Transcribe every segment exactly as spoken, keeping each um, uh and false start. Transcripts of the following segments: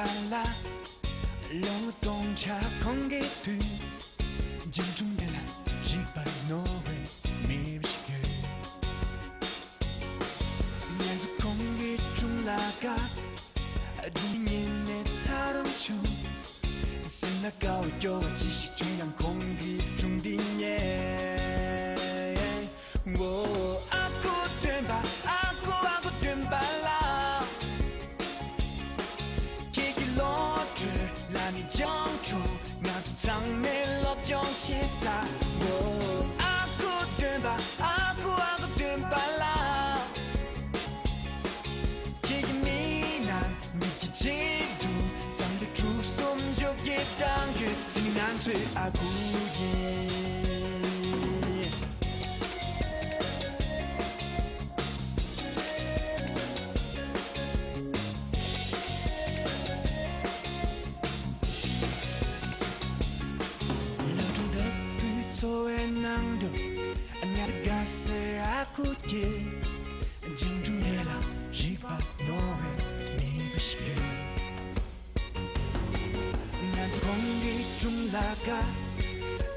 ལ། ལོ་ངོ་སྟོང་ཕྲག་གོང་གི་དུས། འཇིགས་སྒྲོམ་དེ་ལ་རིག་པ་རྣོ་བའི་མི་ཞིག་ཡོད། ང་ཚོ་ཁོང་གི་དྲུང་ལ་དགའ། སྒྲུང་ཉན་ནས་ཚ་རང་བྱུང་། སེམས་ལ་དགའ་བ་སྐྱོ་བ་ཅི་ཞིག་བྱུང་ཡང་ཁོང་གི་སྒྲུང་འདི་ཉན། ཨ་ཁུ་སྟོན་པ། ཨ་ཁུ་ཨ་ཁུ་སྟོན་པ་ལགས། ཁྱེད་ཀྱི་བློ་གྲོས་ལ་ནི་སྦྱོང་གྲུབ། ང་ཚོ་ཚང་མས་སློབ་སྦྱོང་བྱེད་ས། ཨ་ཁུ་སྟོན་པ། ཨ་ཁུ་ཨ་ཁུ་སྟོན་པ་ལགས། ཁྱེད་ཀྱི་མིག་ནང་མིག་གི་ཆེད་དུ་བསམ་བློ་དྲུག་གསུམ་བཅོ་བརྒྱད་བཏང་དགོས། དེ་ནི་ང་ཚོའི་ཨ་ཁུ་ཡིན། ལ་གྲོང་ལྟ་བུའི་འཚོ་བའི་ནང་དུ། ཨ་ཉག་དགའ་སའི་ཨ་ཁུ་སྐྱེས། འཇིགས་སྒྲོམ་དེ་ལ་རིག་པ་རྣོ་བའི་མི་བུ་ཞིག་ཡོད། ང་ཚོ་ཁོང་གི་དྲུང་ལ་དགའ།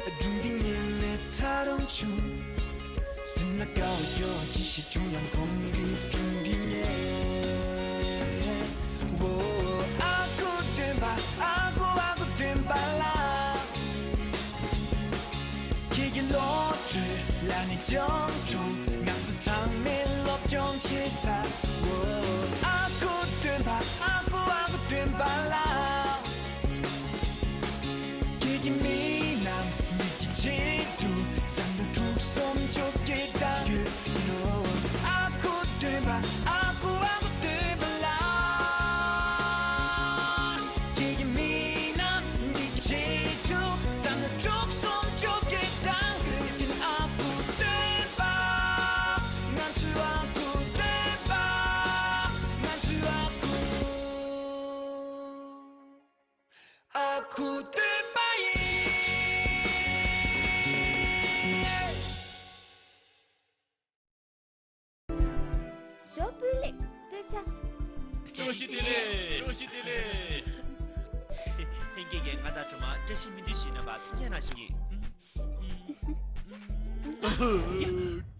སྒྲུང་འདི་ཉན་ནས་ཚ་རང་བྱུང་། སེམས་ལ་དགའ་བ་སྐྱོ་བ་ཅི་ཞིག་བྱུང་ཡང་ཁོང་གི་སྒྲུང་འདི་ཉན། ཨོ། ཨ་ཁུ་སྟོན་པ། ཨ་ཁུ་ཨ་ཁུ་སྟོན་པ་ལགས། ཁྱེད་ཀྱི་བློ་གྲོས་ལ་ནི་སྦྱོང་གྲུབ། ང་ཚོ་ཚང་མས་སློབ་སྦྱོང་བྱེད་ས། ཨོ། ཨ་ཁུ་སྟོན་པ། ཨ་ཁུ་ཨ་ཁུ་སྟོན་པ་ལགས། ཁྱེད་ཀྱི་མིག་ནང་མིག་གི་ཆེད་དུ་བསམ་བློ་དྲུག་གསུམ་བཅོ་བརྒྱད་བཏང་དགོས་ནོ། ཨ་ཁུ་སྟོན་པ། ཨ་ཁུ་ཨ་ཁུ་སྟོན་པ་ལགས། ཁྱེད་ཀྱི་མིག་ནང་མིག་གི་ཆེད་དུ་བསམ་བློ་དྲུག་གསུམ་བཅོ་བརྒྱད་བཏང་དགོས་ནོ། ཨ་ཁུ་སྟོན་པ། ང་ཚོའི་ཨ་ཁུ་སྟོན་པ། ང་ཚོའི་ཨ་ཁུ། ཨ་ཁུ་སྟོན་པ་ཡིན། ཞོ་སྤུས་ལེགས་སྟོད་ཆ། བཀྲ་ཤིས་བདེ་ལེགས། བཀྲ་ཤིས་བདེ་ལེགས། ལྷན་རྒྱས་ཀྱིས་ང་དང་སྒྲོལ་མ་བཀྲ་ཤིས་སྨོན་འདུན་ཞུས་གནང་བར་ཐུགས་རྗེ་གནང་ཞུ་ཡིན།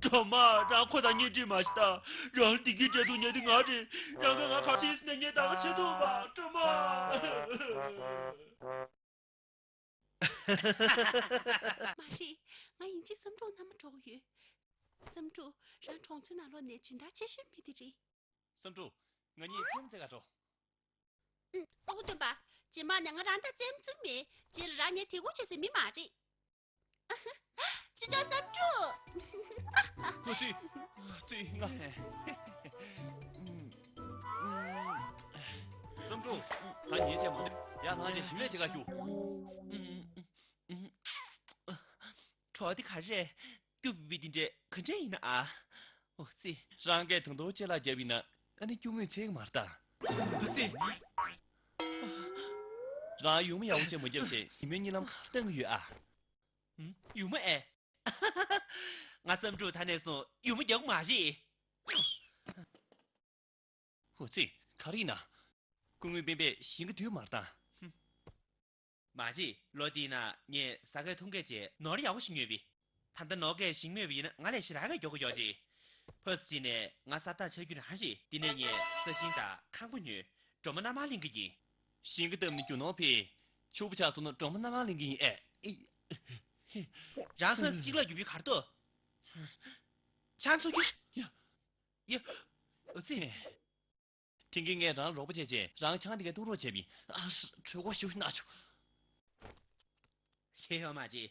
སྒྲོལ་མ། རང་ཁོ་དང་གཉེན་སྒྲིག་མ་བྱེད་ད། རང་བདེ་སྐྱིད་འདྲ་འདུག་ཉན་དེ་ང་རེད། རང་གིས་ང་ག་ཚོད་ཟེར་ནས་ངས་ད་ག་བྱེད་ཐུབ་པ། སྒྲོལ་མ། མ་རེད། ང་ཡིན་གཅིག་བསམ་འགྲུབ་མནའ་མ་འགྲོ་གི་ཡོད། བསམ་འགྲུབ། རང་གྲོང་ཚོའི་ནང་ལོགས་ནས་སྦྱིན་བདག་ཆེ་ཤོས་མི་དེ་རེད། བསམ་འགྲུབ། ང་གཉིས་ཐེངས་མ་རྩེ་ག་འགྲོ། ཨུམ། ཨ་ཁུ་སྟོན་པ། རྗེས་མ་ནས་ང་རང་དང་རྩེད་མོ་རྩེ་གི་མེད། རྗེས་ལ་རང་ངའི་དེ་གུ་བྱེད་སའི་མི་མ་རེད། ཅི་ཅོ་བསམ་འགྲུབ། ཨ་ཙི། ཨ་ཙི། ང་། བསམ་འགྲུབ། ད་ངའི་རྗེས་མ་ཡར་ལངས་བྱས་ཞིམ་མེད་དེ་ག་རྒྱུགས། གྲོགས་དེ་ག་རེ་རེད། སྐྱུག་པའི་དེ་འདྲས་ག་འདྲས་ཡིན་ན་ཨ། ཨོ་ཙི། རང་གིས་དུང་དུང་ལྕེ་ལ་བརྒྱབ་ཡིན་ན་ཨ་ནི་སྐྱུག་མོས་ཚད་མར་ལྟ། ཨོ་ཙི། རང་ཡུ་མོ་ཡག་པོ་ཅིག་མ་བརྒྱབ་བྱས་ཉིན་མོའི་གཉིད་ལམ་ག་རེ་གཏོང་གི་ཡོད་ཨ། ཨུམ། ཡུ་མོ་ཨེ། ང་བསམ་འགྲུབ་ད་ནས་བཟུང་ཡུ་མོ་རྒྱག་གི་མ་རེད། ཨོ་ཙི། ག་རེ་ཡིན་ན། སྐུ་ངོ་སྤེན་པས་ཞིང་གི་དུས་མར་བཏང་། མ་རེད། ལོ་འདིའི་ནང་ངས་ཟ་མཁན་འཐུང་མཁན་བཅས་ནོར་ཡག་པོ་ཞིག་ཉོས་པས། ད་ལྟ་ནོར་གྱིས་ཞིང་རྨོས་པ་ཡིན་ན་ང་ལས་ཞེ་དྲག་གི་མགྱོགས་པོ་ཡོང་རེད། ཕར་ཕྱིན་ནས་ང་ས་ཐག་ཆགས་རྒྱུ་རང་རེད། འདི་ནས་ངས་ས་ཞིང་དང་ཁང་པ་ཉོས། སྒྲོལ་མ་མནའ་མར་ལེན་གྱི་ཡིན། ཞིང་ཁ་བཏབ་ནས་རྒྱུ་ནོར་འཕེལ། ཕྱུག་པོ་ཆགས་སོང་ན་སྒྲོལ་མ་མནའ་མར་ལེན་གྱི་ཡིན་ཨེ། རང་ཧ་གཅིག་ལ་རྒྱུ་བི་གར་ཏོ། ཆང་འཚོ་རྒྱུ། ཡ། ཡ། ཨོ་ཙི། དེང་གི་ངས་རང་རོགས་པ་བྱས་རྗེས་རང་ཆང་དེ་ག་འཐུང་རོགས་བྱས་པ་ཡིན། ཨ་ཧྲ། གྲོད་ཁོག་ཞེ་པོ་ཅིག་ན་བྱུང་། ཁྱེད་ཡོད་མ་རེད།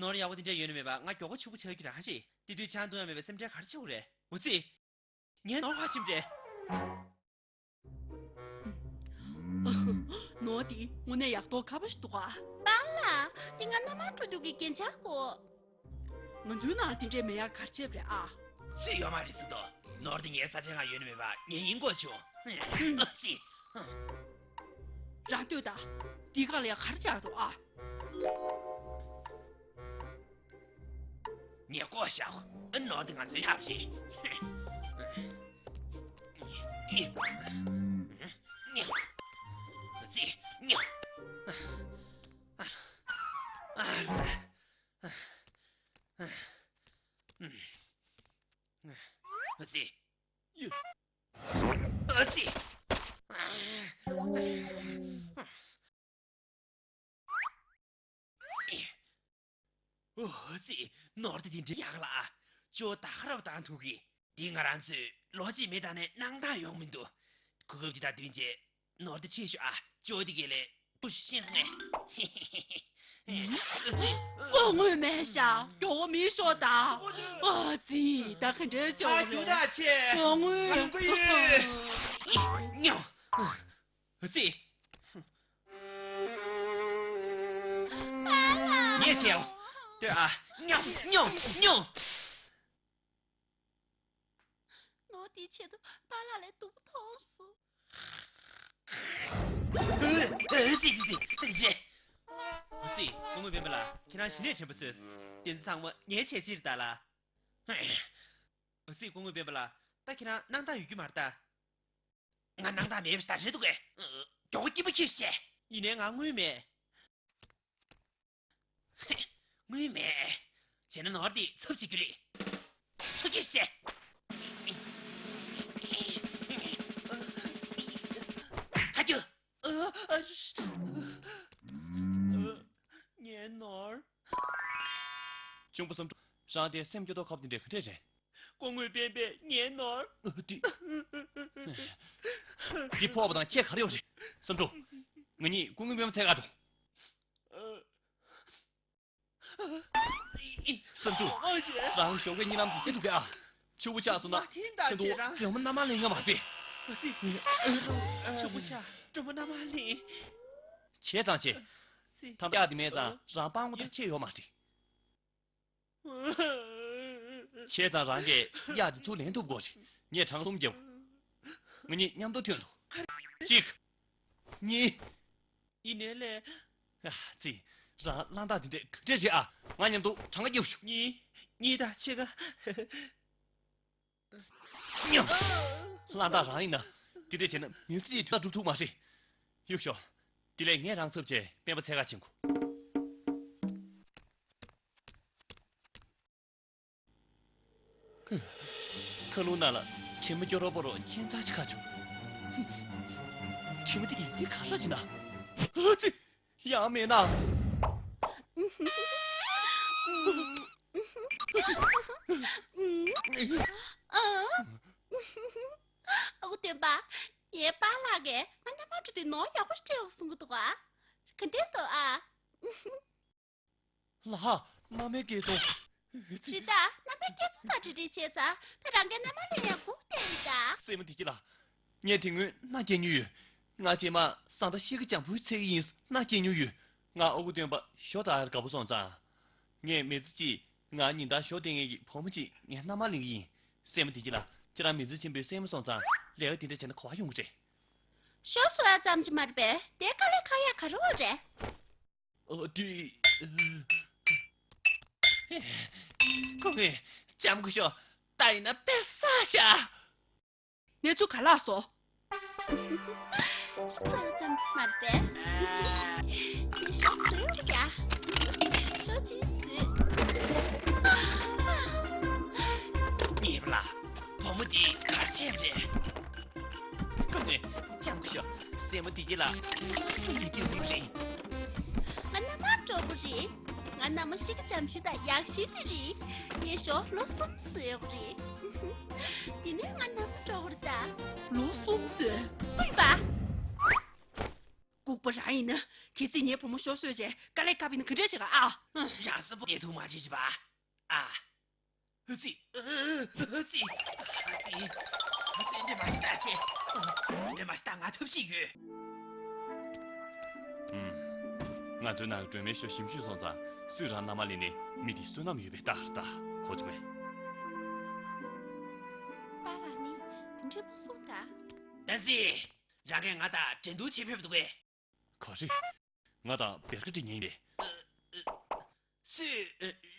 ནོར་ཡག་པོ་དེ་འདྲ་ཡོད་ནི་མེད་པ་ང་མགྱོགས་པོ་ཕྱུག་པོ་ཆགས་རྒྱུ་རང་རེད། དེ་དུས་ཆང་འཐུང་ཡག་མེད་པའི་སེམས་ཁྲལ་ག་རེ་བྱེད་དགོས་རེད། ཨོ་ཙི། ངའི་ནོར་ཕར་ཕྱིན་རེད། ནོར་འདི་དངོས་གནས་ཡག་ཐོག་ཁ་པོ་ཞིག་འདུག་ག། པཱ་ལགས། འདི་ང་མནའ་མར་འགྲོ་དུས་ཀྱི་རྒྱན་ཆ་གོ། ང་ཚོའི་ནང་དེ་འདྲའི་མེད་ཡག་ག་རེ་བྱས་པ་རེད་ཨ། སུས་ཡོད་མ་རེད་ཟེར་དོ། ནོར་འདི་ངའི་ས་ཆ་ནང་ཡོད་ནི་མེད་པ་ངས་ཡིན་གོ་བྱུང་། ཨ་ཙི། རང་ལྟོས་དང་། འདི་ག་ལ་ཡ་ག་རེ་བྱས་འདུག་ཨ། ངས་བཀོག་བཞག་ཨ། ནོར་འདི་ང་ཚོའི་ཡག་རེད། ཨ་ཙི། ཨ་ཙི། ཨོ་ཙི། ནོར་དེ་དེ་འདྲའི་ཡག་ལ། ཅོ་ད་ཧ་རབ་དང་ཐུག་གི། འདི་ང་རང་ཚོས་ལོ་གཅིག་མེད་དང་ནས་གནང་སྟངས་ཡོང་མི་འདུག་གོ་སྐབས་འདི་དང་བསྟུན་རྗེས་ནོར་དེ་ཁྲིད་ཤོག་ཨ། ཅོ་དེ་གས་ལས་པུ་ཤི་ཤེས་སོང་ངས། ཨོ་ཙི། ཀོ་དངོས་མེད་ཤག་མགྱོགས་མི་ཤོག་ད། ཨོ་ཙི། ད་ག་འདྲའི་ཅོ་ཨ་རེད། ད་ཆེ། ཀོ་དངོས། ཨ་ཙི། པཱ་ལགས། ཉེས་ཆེའོ། ལྟོས་ཨ། སྙོམས་སྙོམས་སྙོམས། ནོར་དེའི་ཆེད་དུ་པཱ་ལགས་ལས་སྡུག་པོ་མཐོང་སོང་། ཨ་ཙི། ཨ་ཙི། ཨ་ཙི། སྐུ་ངོ་སྤེན་པ་ལགས། ཁྱེད་རང་ཞི་གནས་དྲན་པ་བཟོས། དེ་ཚོ་ཚང་མ་ངའི་ཆེད་ཕྱིར་ད་ལ། ཨ་ཙི། སྐུ་ངོ་སྤེན་པ་ལགས། ད་ཁྱེད་རང་སྣང་དག་ཡོད་རྒྱུ་མ་རེད་ད། ང་སྣང་དག་མེད་པ་ཞིག་རེད་འདུག་གས། མགྱོགས་པོ་སྐྱིད་པོ་ཁྱོད་བཤད། ཡིན་ནའི་ང་དངུལ་མེད། དངུལ་མེད། བྱས་ན་ནོར་འདི་ཚབ་བྱེད་རྒྱུ་རེད། ཚུར་ཁྱོད་བཤད། ཧ་ཀྱུ། ངའི་ནོར། གཅུང་པོ་བསམ་འགྲུབ། རང་དེ་སེམས་སྐྱོ་མདོག་ཁ་པོ་དེ་འདྲ་ག་འདྲས་རེད། སྐུ་ངོ་སྤེན་པས་ངའི་ནོར། ཨ་ཏི། འདི་ཕོག་པ་དང་ཁྱད་ག་རེ་ཡོད་རེད། བསམ་འགྲུབ། ང་གཉིས་སྐུ་ངོ་སྤེན་པ་འཚོལ་ག་འགྲོ། བསམ་འགྲུབ། རང་ཞོགས་ཀས་གཉིད་ལམ་དུ་ཅི་འདུག་གས་ཨ། ཆུ་བོ་ཆགས་སོང་ན་ཁྱེད་ཚོ་སྒྲོལ་མ་མནའ་མ་ལེན་ཡོད་མ་རེད། ཨ་ཏི། ཆུ་བོ་ཆགས་སྒྲོལ་མ་མནའ་མ་ལེན། བྱས་ཙང་བྱས། ཨ་ཏི། ཐམ་གཡག་དེ་མེད་ཙང་རང་སྤྲང་པོ་དང་ཁྱད་ཡོད་མ་རེད། བྱས་ཙང་རང་གིས་གཡག་དེ་ཚུར་ལེན་ཐུབ་དགོས་རེད། ངས་གྲངས་གསུམ་བརྒྱབ། ང་གཉིས་མཉམ་དུ་ཐོན་འགྲོ། གཅིག་གཉིས། ཡིན་ནའི་ལས། ཨ་ཙི། རང་གླང་དར་དེ་འདྲས་ག་འདྲས་རེད་ཨ། ང་མཉམ་དུ་གྲངས་ཀ་བརྒྱབ་ཤོག་གཉིས། གཉིས་དང་ཕྱེད་ཀ། སྙམ། གླང་དར་རང་ཡིན་ན། དེ་འདྲས་བྱས་ན་མི་ཚེ་གཅིག་དོན་དག་སྒྲུབ་ཐུབ་མ་རེད། གཡུག་ཤོག་དེ་ལས་ངས་རང་ཚབ་བྱས་སྤེན་པ་འཚོལ་ག་ཕྱིན་གོ། ཁ་ལུང་ནང་ལ་དྲི་མ་སྐྱོ་རོ་པོ་རོ་ཁྱད་མཚར་ཅིག་ཁ་བྱུང་། དྲི་མ་དེ་ཡིན་གྱི་ག་རེ་ཅིག་ན། ཨ་ཙི། ཡང་མེད་ན། ཨ་ཁུ་སྟོན་པ། ངའི་པཱ་ལགས་ཀྱིས་ང་མནའ་མ་འགྲོ་དུས་ནོར་ཡག་པོ་སྤྲད་འོང་གསུང་གི་འདུག་ཨ། ག་འདྲས་འདུག་ཨ། ལགས། མནའ་མའི་སྐལ་བཟང་། རེད་ད། མནའ་མའི་སྐལ་བཟང་དང་འབྲེལ་འདྲིས་བྱས་ཙང་ད་རང་གིས་མནའ་མ་ལེན་ཡག་སྒུག་བསྡད་ཡིན་ད། སྲས་མོ་བདེ་སྐྱིད་ལགས། ངས་དེ་སྔོན་མནའ་བསྐྱལ་མྱོང་ཡོད། ང་རྗེས་མ་བཟའ་ཟླ་ཤི་ཁ་འཇམ་པོའི་འཚོལ་གྱི་ཡིན་མནའ་བསྐྱལ་མྱོང་ཡོད། ང་ཨ་ཁུ་སྟོན་པ་ཞོ་ད་ཡར་དགའ་པོ་སོང་ཙང་། ངས་མི་ཚེ་གཅིག་ང་ཉིན་ལྟར་ཞོ་སྟེར་མཁན་གྱི་བུ་མོ་གཅིག་ངས་མནའ་མ་ལེན་གྱི་ཡིན། སྲས་མོ་བདེ་སྐྱིད་ལགས། ཁྱེད་རང་མི་ཚེ་ཆེན་པོའི་སྲས་མོ་སོང་ཙང་ལས་ཀ་དེ་འདྲ་བྱས་ན་ག་པར་ཡོང་གི་རེད། ཞོ་བཟོ་ཡག་ཙམ་གྱིས་མ་རེད་པས། དེ་དཀའ་ལས་ཁག་ཡག་ག་རེ་ཡོད་རེད། ཨ་ཏི། ཁོ་གིས་ལྕམ་སྐུ་ཞོ་ད་ཡིན་ན་དཔེ་བསགས་ཤག་གནས་ཚུལ་ག་ལ་སོང་། ཞོ་བཟོ་ཡག་ཙམ་གྱིས་མ་རེད་པས། ངས་ཞོ་བཟོས་ཡོད་ཀྱང་། ཞོ་ཅིག་བཟོས། ཉེས་པ་ལ། བུ་མོ་འདི་ག་རེ་བྱས་པ་རེད། ཁོ་ནི་ལྕམ་སྐུ་ཞོ། སྲས་མོ་བདེ་སྐྱིད་ལགས། ང་མནའ་མ་འགྲོ་གི་རེད། ང་མནའ་མ་ཤི་ཁ་འཇམ་ཤོས་དང་ཡག་ཤོས་དེ་རེད། ངས་ཞོ་ལོ་གསུམ་བཟོས་ཡོད་རེད། དེ་ནས་ང་མནའ་མ་འགྲོ་གི་རེད་ད། ལོ་གསུམ་བཟོས། སུ་ཡིན་པ། ལྐུགས་པ་རང་ཡིན་ན། གལ་སྲིད་ངའི་བུ་མོ་ཞོ་བཟོས་རྗེས་དཀའ་ལས་ཁག་པ་ཡིན་ན་ག་འདྲས་བྱེད་ག་ཨ། རང་གསོན་པོ་བསྡད་ཐུབ་མ་བྱེད་ཅི་པ། ཨ། ཨ་ཙི། ཨ་ཙི། ཨ་ཙི། ཨ་ཙི། འདྲེ་མ་ཤི་ད་ཆེ། འདྲེ་མ་ཤི་ད་ང་ཐབས་ཤེས་ཡོད། ཨུམ། ང་ཚོའི་ནང་གི་སྒྲོལ་མའི་ཞོ་ཞིམ་ཤོས་སོང་ཙང་སུས་རང་མནའ་མ་ལེན་ནས་མི་དེ་བསོད་ནམས་ཡོད་པའི་རྟགས་རེད་ད། གོ་བྱུང་ངས། པཱ་ལགས་ནི་དེ་འདྲས་མ་གསུངས་ད། ཨ་ཙི། རང་གིས་ང་དང་འགྲན་བསྡུར་བྱེད་ཕེབས་འདུག་གས། ག་རེ། ང་དང་བེར་ཀ་འགྲན་མཁན་ཡིན་པས། སུས་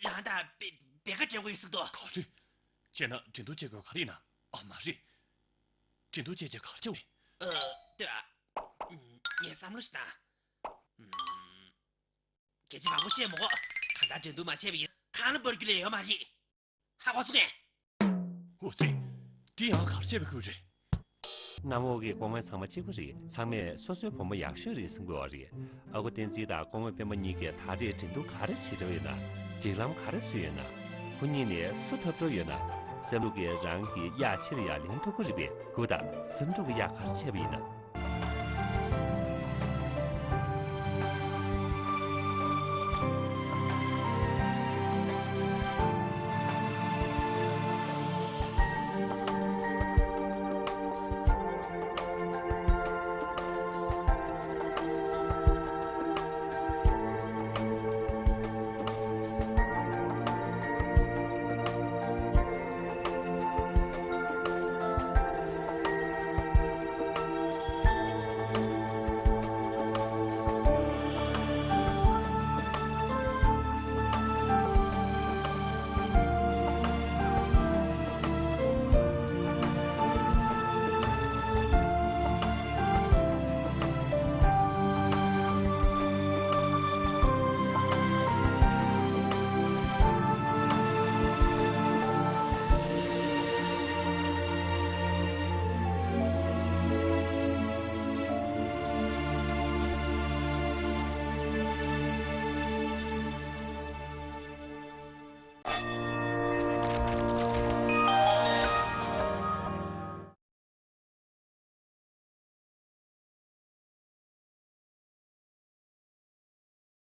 རང་དང་བེ་བེར་ཀ་འགྲན་དགོས་ཡོད་ཟེར་འདུག་ག་རེ། བྱས་ན་འགྲན་བསྡུར་བྱེད་དགོས་ག་རེ་ཡིན་ན། ཨ་མ་རེད། འགྲན་བསྡུར་བྱས་བྱས་ག་རེ་བྱེད་དགོས། ཨ། ལྟོས་ཨ། ངས་བསམ་བློ་ཞིག་བཏང་། སྐད་ཆ་མང་པོ་བཤད་མི་དགོས། གང་ལྟར་འགྲན་བསྡུར་མ་བྱས་པ་ཡིན་ན་ཁ་ ཨ་ལ་འབར་རྒྱུ་ལས་ཡོད་མ་རེད། ཧ་གོ་སོང་ངས། འོ་ཙི། འདི་ཡང་ག་རེ་བྱས་པའི་ཁུལ་རེད། གནམ་འོག་གི་སྐུ་ངོ་ཚང་མ་གཅིག་པ་རེད། ཚང་མས་སོ་སོའི་བུ་མོ་ཡག་ཤོས་རེད་བསམ་གྱི་ཡོད་རེད། ཨ་ཁུ་བསྟན་འཛིན་དང་སྐུ་ངོ་སྤེན་པ་གཉིས་ཀས་ད་རེས་འགྲན་བསྡུར་ག་རེ་བྱེད་འདོད་ཡོད་ན། སྒྲིག་ལམ་ག་རེ་བཟོས་ཡོད་ན། ཁོ་གཉིས་ནས་སུ་འཐབ་འདོད་ཡོད་ན། སེམས་ལུགས་ཀྱིས་རང་གི་གཡག་ཕྱིར་ཡར་ལེན་ཐུབ་ཀྱི་རེད་པས། སྒུག་དང་། གཟིམ་འཁྲུག་གི་གཡག་ག་རེ་བྱས་པ་ཡིན་ན།